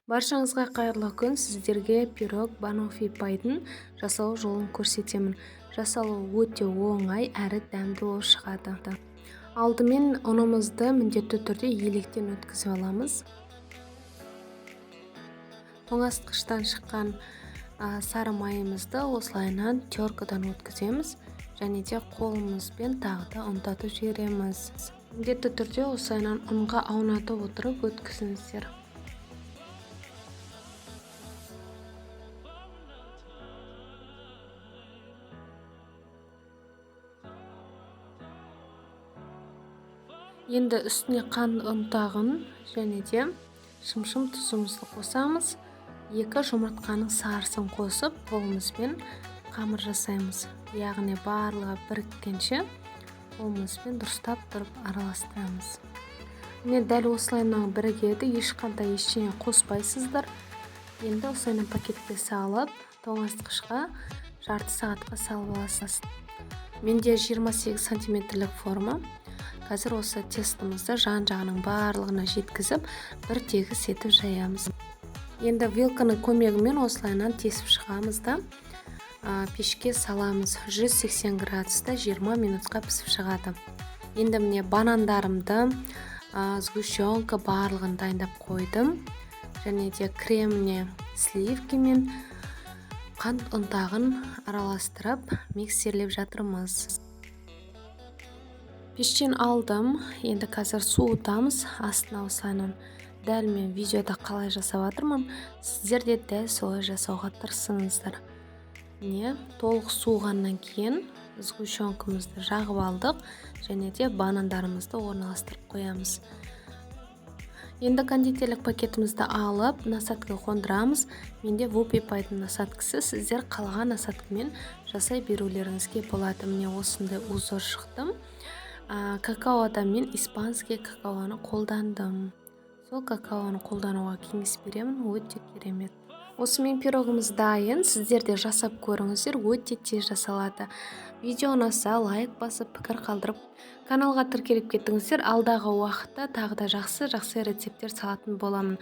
Баршаңызға қайырлы күн. Сіздерге пирог баноффи пайдың жасалу жолын көрсетемін. Жасалуы өте оңай әрі дәмді болып шығады. Алдымен ұнымызды міндетті түрде електен өткізіп аламыз. Тоңазытқыштан шыққан сары майымызды осылайынан теркадан өткіземіз және де қолымызбен тағы да ұнтатып жібереміз. Міндетті түрде осылайынан ұнға аунатып отырып өткізіңіздер. Енді үстіне қант ұнтағын және де шымшым тұзымызды қосамыз. 2 жұмыртқаның сарысын қосып, қолымызбен қамыр жасаймыз. Яғни барлығы біріккенше қолымызбен дұрыстап тұрып араластырамыз. Міне дәл осылайынан бірігеді, ешқандай ештеңе қоспайсыздар. Енді осылайынан пакетке салып, тоңазытқышқа жарты сағатқа салып аласыз. Менде 28 сантиметрлік форма. Қазір осы тестімізді жан-жағының барлығына жеткізіп, бір тегіс етіп жаямыз. Енді вилканың көмегімен осылайынан тесіп шығамыз да, пешке саламыз. 180 градуста 20 минутқа пісіп шығады. Енді міне банандарымды, сгущенка барлығын дайындап қойдым. Және де креміне сливкамен қант ұнтағын араластырып миксерлеп жатырмыз. Пештен алдым. Енді қазір суытамыз. Астына осылайынан дәл мен видеода қалай жасап жатырмын, сіздер де дәл солай жасауға тырысыңыздар. Міне толық суығаннан кейін сгущенкамызды жағып алдық және де банандарымызды орналастырып қоямыз. Енді кондитерлік пакетімізді алып, насадка қондырамыз. Менде Whoopie Pie-дың насадкасы, сіздер қалаған насадкамен жасай берулеріңізге болады. Міне осындай узор шықты. Какаода мен испанский какаоны қолдандым. Сол какаоны қолдануға кеңес беремін, өте керемет. Осымен пирогымыз дайын, сіздер де жасап көріңіздер, өте тез жасалады. Видео ұнаса лайк басып, пікір қалдырып, каналға тіркеліп кетіңіздер. Алдағы уақытта тағы да жақсы-жақсы рецепттер салатын боламын.